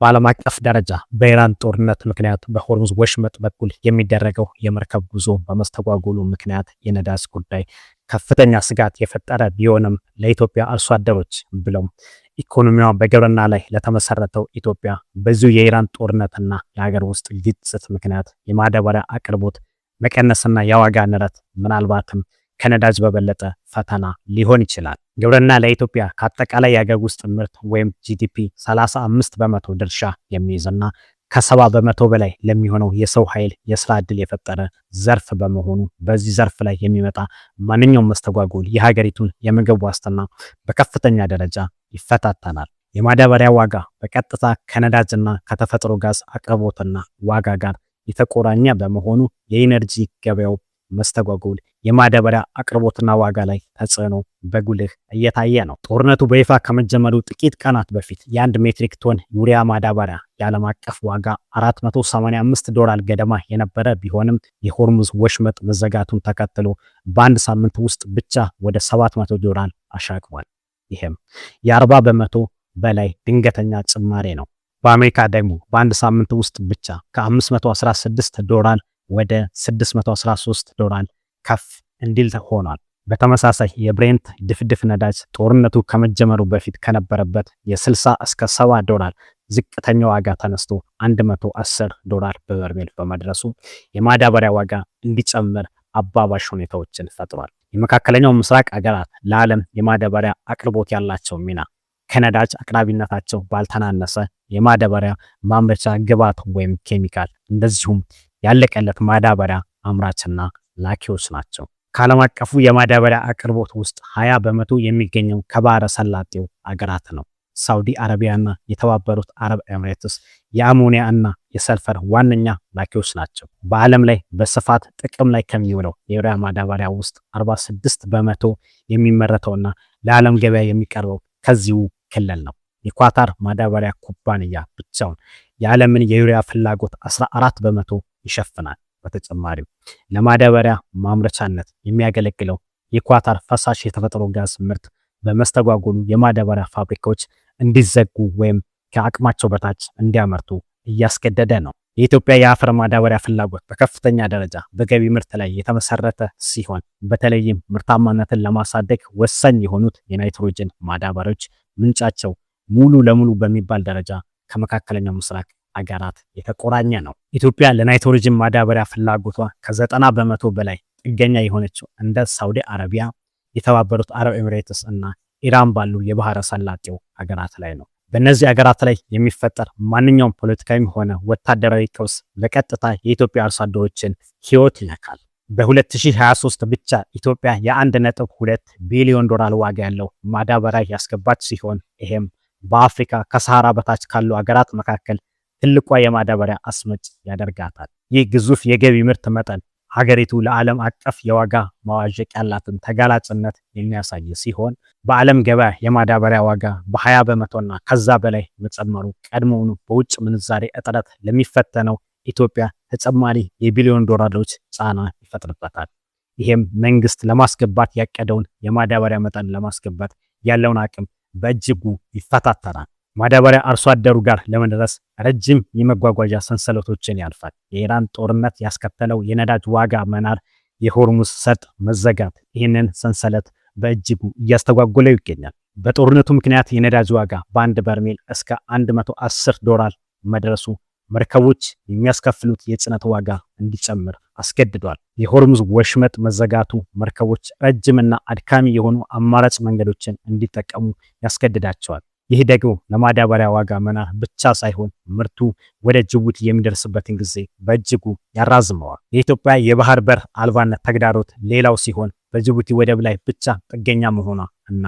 በዓለም አቀፍ ደረጃ በኢራን ጦርነት ምክንያት በሆርሙዝ ወሽመጥ በኩል የሚደረገው የመርከብ ጉዞ በመስተጓጎሉ ምክንያት የነዳጅ ጉዳይ ከፍተኛ ስጋት የፈጠረ ቢሆንም፣ ለኢትዮጵያ አርሶ አደሮች ብሎም ኢኮኖሚዋ በግብርና ላይ ለተመሰረተው ኢትዮጵያ በዚሁ የኢራን ጦርነትና የሀገር ውስጥ ግጭት ምክንያት የማዳበሪያ አቅርቦት መቀነስና የዋጋ ንረት ምናልባትም ከነዳጅ በበለጠ ፈተና ሊሆን ይችላል። ግብርና ለኢትዮጵያ ከአጠቃላይ የሀገር ውስጥ ምርት ወይም GDP 35% ድርሻ የሚይዝና ከ70% በላይ ለሚሆነው የሰው ኃይል የስራ ዕድል የፈጠረ ዘርፍ በመሆኑ፣ በዚህ ዘርፍ ላይ የሚመጣ ማንኛውም መስተጓጎል የሀገሪቱን የምግብ ዋስትና በከፍተኛ ደረጃ ይፈታተናል። የማዳበሪያ ዋጋ በቀጥታ ከነዳጅና ከተፈጥሮ ጋዝ አቅርቦትና ዋጋ ጋር የተቆራኘ በመሆኑ፣ የኢነርጂ ገበያው መስተጓጎል የማዳበሪያ አቅርቦትና ዋጋ ላይ ተጽዕኖ በጉልህ እየታየ ነው። ጦርነቱ በይፋ ከመጀመሩ ጥቂት ቀናት በፊት የ1 ሜትሪክ ቶን ዩሪያ ማዳበሪያ የዓለም አቀፍ ዋጋ 485 ዶላር ገደማ የነበረ ቢሆንም፣ የሆርሙዝ ወሽመጥ መዘጋቱን ተከትሎ በአንድ ሳምንት ውስጥ ብቻ ወደ 700 ዶላር አሻቅቧል። ይህም የ40% በላይ ድንገተኛ ጭማሬ ነው። በአሜሪካ ደግሞ በአንድ ሳምንት ውስጥ ብቻ ከ516 ዶላር ወደ 613 ዶላር ከፍ እንዲል ሆኗል። በተመሳሳይ የብሬንት ድፍድፍ ነዳጅ ጦርነቱ ከመጀመሩ በፊት ከነበረበት የ60 እስከ 70 ዶላር ዝቅተኛ ዋጋ ተነስቶ 110 ዶላር በበርሜል በመድረሱ የማዳበሪያ ዋጋ እንዲጨምር አባባሽ ሁኔታዎችን ፈጥሯል። የመካከለኛው ምስራቅ አገራት ለዓለም የማዳበሪያ አቅርቦት ያላቸው ሚና ከነዳጅ አቅራቢነታቸው ባልተናነሰ የማዳበሪያ ማምረቻ ግብዓት ወይም ኬሚካል፣ እንደዚሁም ያለቀለት ማዳበሪያ አምራችና ላኪዎች ናቸው። ከዓለም አቀፉ የማዳበሪያ አቅርቦት ውስጥ 20% የሚገኘው ከባህረ ሰላጤው አገራት ነው። ሳውዲ አረቢያና የተባበሩት አረብ ኤምሬትስ የአሞኒያ እና የሰልፈር ዋነኛ ላኪዎች ናቸው። በዓለም ላይ በስፋት ጥቅም ላይ ከሚውለው የዩሪያ ማዳበሪያ ውስጥ 46% የሚመረተውና ለዓለም ገበያ የሚቀርበው ከዚሁ ክልል ነው። የኳታር ማዳበሪያ ኩባንያ ብቻውን የዓለምን የዩሪያ ፍላጎት 14% ይሸፍናል። በተጨማሪም ለማዳበሪያ ማምረቻነት የሚያገለግለው የኳታር ፈሳሽ የተፈጥሮ ጋዝ ምርት በመስተጓጎሉ የማዳበሪያ ፋብሪካዎች እንዲዘጉ ወይም ከአቅማቸው በታች እንዲያመርቱ እያስገደደ ነው። የኢትዮጵያ የአፈር ማዳበሪያ ፍላጎት በከፍተኛ ደረጃ በገቢ ምርት ላይ የተመሰረተ ሲሆን፣ በተለይም ምርታማነትን ለማሳደግ ወሳኝ የሆኑት የናይትሮጅን ማዳበሪያዎች ምንጫቸው ሙሉ ለሙሉ በሚባል ደረጃ ከመካከለኛው ምስራቅ አገራት የተቆራኘ ነው። ኢትዮጵያ ለናይትሮጅን ማዳበሪያ ፍላጎቷ ከ90% በላይ ጥገኛ የሆነችው እንደ ሳውዲ አረቢያ፣ የተባበሩት አረብ ኤሚሬትስ እና ኢራን ባሉ የባህረ ሰላጤው ሀገራት ላይ ነው። በእነዚህ ሀገራት ላይ የሚፈጠር ማንኛውም ፖለቲካዊም ሆነ ወታደራዊ ቀውስ በቀጥታ የኢትዮጵያ አርሶ አደሮችን ሕይወት ይነካል። በ2023 ብቻ ኢትዮጵያ የ1.2 ቢሊዮን ዶላር ዋጋ ያለው ማዳበሪያ ያስገባች ሲሆን፣ ይሄም በአፍሪካ ከሰሃራ በታች ካሉ ሀገራት መካከል ትልቋ የማዳበሪያ አስመጭ ያደርጋታል። ይህ ግዙፍ የገቢ ምርት መጠን ሀገሪቱ ለዓለም አቀፍ የዋጋ መዋዠቅ ያላትን ተጋላጭነት የሚያሳይ ሲሆን፣ በዓለም ገበያ የማዳበሪያ ዋጋ በ20%ና ከዛ በላይ መጨመሩ ቀድሞውኑ በውጭ ምንዛሬ እጥረት ለሚፈተነው ኢትዮጵያ ተጨማሪ የቢሊዮን ዶላሮች ጫና ይፈጥርበታል። ይሄም መንግስት ለማስገባት ያቀደውን የማዳበሪያ መጠን ለማስገባት ያለውን አቅም በእጅጉ ይፈታተናል። ማዳበሪያ አርሶ አደሩ ጋር ለመድረስ ረጅም የመጓጓዣ ሰንሰለቶችን ያልፋል። የኢራን ጦርነት ያስከተለው የነዳጅ ዋጋ መናር፣ የሆርሙዝ ሰርጥ መዘጋት ይህንን ሰንሰለት በእጅጉ እያስተጓጎለው ይገኛል። በጦርነቱ ምክንያት የነዳጅ ዋጋ በአንድ በርሜል እስከ 110 ዶላር መድረሱ መርከቦች የሚያስከፍሉት የጭነት ዋጋ እንዲጨምር አስገድዷል። የሆርሙዝ ወሽመጥ መዘጋቱ መርከቦች ረጅምና አድካሚ የሆኑ አማራጭ መንገዶችን እንዲጠቀሙ ያስገድዳቸዋል። ይህ ደግሞ ለማዳበሪያ ዋጋ መናር ብቻ ሳይሆን ምርቱ ወደ ጅቡቲ የሚደርስበትን ጊዜ በእጅጉ ያራዝመዋል። የኢትዮጵያ የባህር በር አልባነት ተግዳሮት ሌላው ሲሆን፣ በጅቡቲ ወደብ ላይ ብቻ ጥገኛ መሆኗ እና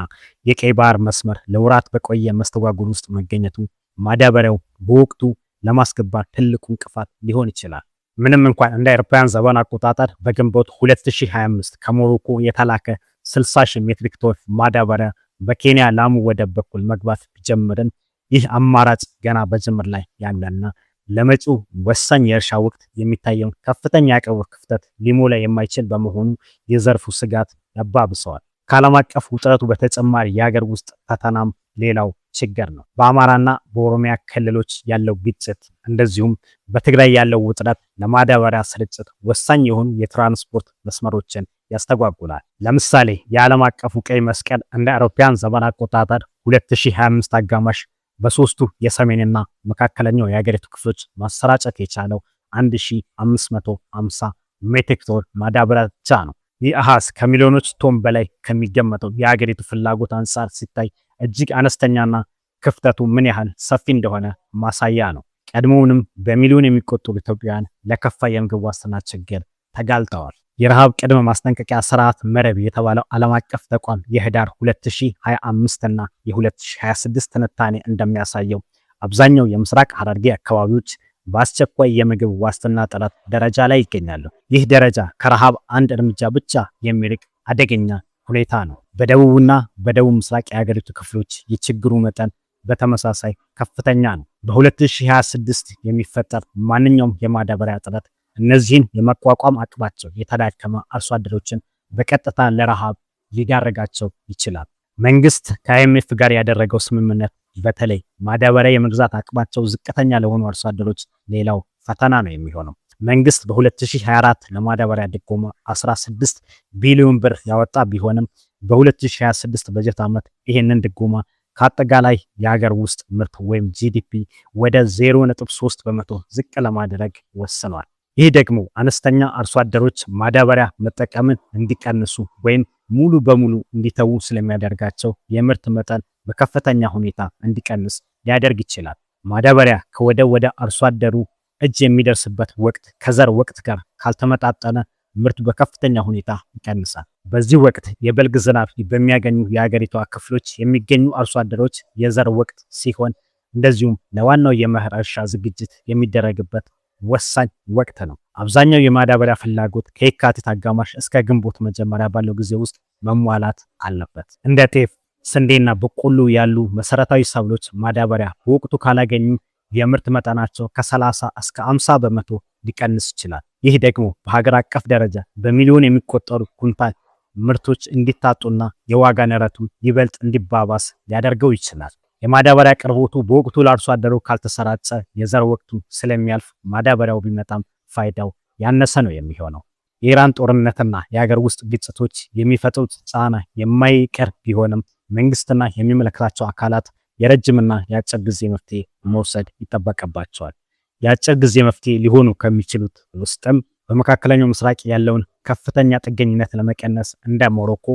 የቀይ ባህር መስመር ለወራት በቆየ መስተጓጎል ውስጥ መገኘቱ ማዳበሪያው በወቅቱ ለማስገባት ትልቁ እንቅፋት ሊሆን ይችላል። ምንም እንኳን እንደ አውሮፓውያን ዘመን አቆጣጠር በግንቦት 2025 ከሞሮኮ የተላከ 60 ሺህ ሜትሪክ ቶን ማዳበሪያ በኬንያ ላሙ ወደብ በኩል መግባት ቢጀምርም፣ ይህ አማራጭ ገና በጅምር ላይ ያለና ለመጪው ወሳኝ የእርሻ ወቅት የሚታየውን ከፍተኛ የአቅርቦት ክፍተት ሊሞላ የማይችል በመሆኑ የዘርፉ ስጋት ያባብሰዋል። ከዓለም አቀፍ ውጥረቱ በተጨማሪ የሀገር ውስጥ ፈተናም ሌላው ችግር ነው። በአማራና በኦሮሚያ ክልሎች ያለው ግጭት እንደዚሁም በትግራይ ያለው ውጥረት ለማዳበሪያ ስርጭት ወሳኝ የሆኑ የትራንስፖርት መስመሮችን ያስተጓጉላል። ለምሳሌ የዓለም አቀፉ ቀይ መስቀል እንደ አውሮፓውያን ዘመን አቆጣጠር 2025 አጋማሽ በሶስቱ የሰሜንና መካከለኛው የሀገሪቱ ክፍሎች ማሰራጨት የቻለው 1550 ሜትሪክ ቶን ማዳበሪያ ብቻ ነው። ይህ አሃዝ ከሚሊዮኖች ቶን በላይ ከሚገመተው የሀገሪቱ ፍላጎት አንጻር ሲታይ እጅግ አነስተኛና ክፍተቱ ምን ያህል ሰፊ እንደሆነ ማሳያ ነው። ቀድሞውንም በሚሊዮን የሚቆጠሩ ኢትዮጵያውያን ለከፋ የምግብ ዋስትና ችግር ተጋልጠዋል። የረሃብ ቅድመ ማስጠንቀቂያ ስርዓት መረብ የተባለው ዓለም አቀፍ ተቋም የህዳር 2025 እና የ2026 ትንታኔ እንደሚያሳየው አብዛኛው የምስራቅ ሐረርጌ አካባቢዎች በአስቸኳይ የምግብ ዋስትና እጥረት ደረጃ ላይ ይገኛሉ። ይህ ደረጃ ከረሃብ አንድ እርምጃ ብቻ የሚርቅ አደገኛ ሁኔታ ነው። በደቡብና በደቡብ ምስራቅ የሀገሪቱ ክፍሎች የችግሩ መጠን በተመሳሳይ ከፍተኛ ነው። በ2026 የሚፈጠር ማንኛውም የማዳበሪያ እጥረት እነዚህን የመቋቋም አቅማቸው የተዳከመ አርሶ አደሮችን በቀጥታ ለረሃብ ሊዳረጋቸው ይችላል። መንግስት ከአይኤምኤፍ ጋር ያደረገው ስምምነት በተለይ ማዳበሪያ የመግዛት አቅማቸው ዝቅተኛ ለሆኑ አርሶ አደሮች ሌላው ፈተና ነው የሚሆነው። መንግስት በ2024 ለማዳበሪያ ድጎማ 16 ቢሊዮን ብር ያወጣ ቢሆንም በ2026 በጀት ዓመት ይህንን ድጎማ ከአጠቃላይ የሀገር ውስጥ ምርት ወይም GDP ወደ 0.3% ዝቅ ለማድረግ ወስኗል። ይህ ደግሞ አነስተኛ አርሶ አደሮች ማዳበሪያ መጠቀምን እንዲቀንሱ ወይም ሙሉ በሙሉ እንዲተዉ ስለሚያደርጋቸው የምርት መጠን በከፍተኛ ሁኔታ እንዲቀንስ ሊያደርግ ይችላል። ማዳበሪያ ከወደ ወደ አርሶ አደሩ እጅ የሚደርስበት ወቅት ከዘር ወቅት ጋር ካልተመጣጠነ ምርቱ በከፍተኛ ሁኔታ ይቀንሳል። በዚህ ወቅት የበልግ ዝናብ በሚያገኙ የሀገሪቷ ክፍሎች የሚገኙ አርሶ አደሮች የዘር ወቅት ሲሆን እንደዚሁም ለዋናው የመኸር እርሻ ዝግጅት የሚደረግበት ወሳኝ ወቅት ነው። አብዛኛው የማዳበሪያ ፍላጎት ከየካቲት አጋማሽ እስከ ግንቦት መጀመሪያ ባለው ጊዜ ውስጥ መሟላት አለበት። እንደ ጤፍ፣ ስንዴና በቆሎ ያሉ መሰረታዊ ሰብሎች ማዳበሪያ በወቅቱ ካላገኙ የምርት መጠናቸው ከ30 እስከ 50% ሊቀንስ ይችላል። ይህ ደግሞ በሀገር አቀፍ ደረጃ በሚሊዮን የሚቆጠሩ ኩንታል ምርቶች እንዲታጡና የዋጋ ንረቱ ይበልጥ እንዲባባስ ሊያደርገው ይችላል። የማዳበሪያ አቅርቦቱ በወቅቱ ለአርሶ አደሩ ካልተሰራጨ የዘር ወቅቱ ስለሚያልፍ ማዳበሪያው ቢመጣም ፋይዳው ያነሰ ነው የሚሆነው። የኢራን ጦርነትና የሀገር ውስጥ ግጭቶች የሚፈጥሩት ጫና የማይቀር ቢሆንም መንግስትና የሚመለከታቸው አካላት የረጅምና የአጭር ጊዜ መፍትሄ መውሰድ ይጠበቅባቸዋል። የአጭር ጊዜ መፍትሄ ሊሆኑ ከሚችሉት ውስጥም በመካከለኛው ምስራቅ ያለውን ከፍተኛ ጥገኝነት ለመቀነስ እንደ ሞሮኮ፣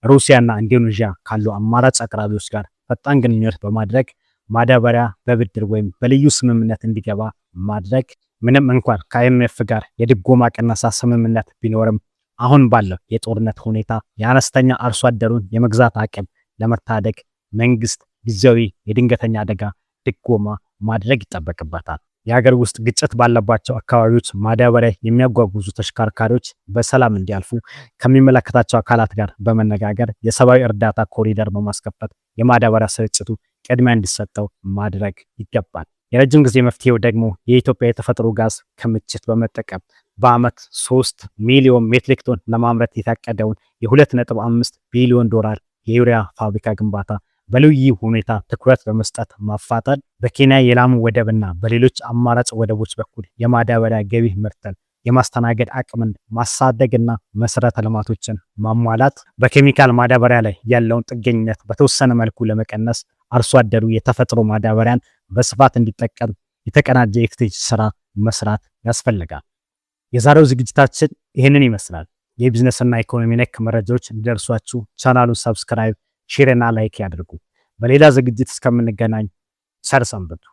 ሩሲያና ኢንዶኔዥያ ካሉ አማራጭ አቅራቢዎች ጋር ፈጣን ግንኙነት በማድረግ ማዳበሪያ በብድር ወይም በልዩ ስምምነት እንዲገባ ማድረግ። ምንም እንኳን ከአይኤምኤፍ ጋር የድጎማ ቅነሳ ስምምነት ቢኖርም አሁን ባለው የጦርነት ሁኔታ የአነስተኛ አርሶ አደሩን የመግዛት አቅም ለመታደግ መንግስት ጊዜያዊ የድንገተኛ አደጋ ድጎማ ማድረግ ይጠበቅበታል። የሀገር ውስጥ ግጭት ባለባቸው አካባቢዎች ማዳበሪያ የሚያጓጉዙ ተሽከርካሪዎች በሰላም እንዲያልፉ ከሚመለከታቸው አካላት ጋር በመነጋገር የሰብአዊ እርዳታ ኮሪደር በማስከፈት የማዳበሪያ ስርጭቱ ቅድሚያ እንዲሰጠው ማድረግ ይገባል። የረጅም ጊዜ መፍትሄው ደግሞ የኢትዮጵያ የተፈጥሮ ጋዝ ክምችት በመጠቀም በዓመት 3 ሚሊዮን ሜትሪክ ቶን ለማምረት የታቀደውን የ2.5 ቢሊዮን ዶላር የዩሪያ ፋብሪካ ግንባታ በልዩ ሁኔታ ትኩረት በመስጠት ማፋጠን፣ በኬንያ የላሙ ወደብና በሌሎች አማራጭ ወደቦች በኩል የማዳበሪያ ገቢ ምርትን የማስተናገድ አቅምን ማሳደግና መሰረተ ልማቶችን ማሟላት፣ በኬሚካል ማዳበሪያ ላይ ያለውን ጥገኝነት በተወሰነ መልኩ ለመቀነስ አርሶ አደሩ የተፈጥሮ ማዳበሪያን በስፋት እንዲጠቀም የተቀናጀ የፍትህ ስራ መስራት ያስፈልጋል። የዛሬው ዝግጅታችን ይህንን ይመስላል። የቢዝነስና ኢኮኖሚ ነክ መረጃዎች እንዲደርሷችሁ ቻናሉን subscribe፣ share እና like ያድርጉ። በሌላ ዝግጅት እስከምንገናኝ ቸር ሰንብቱ።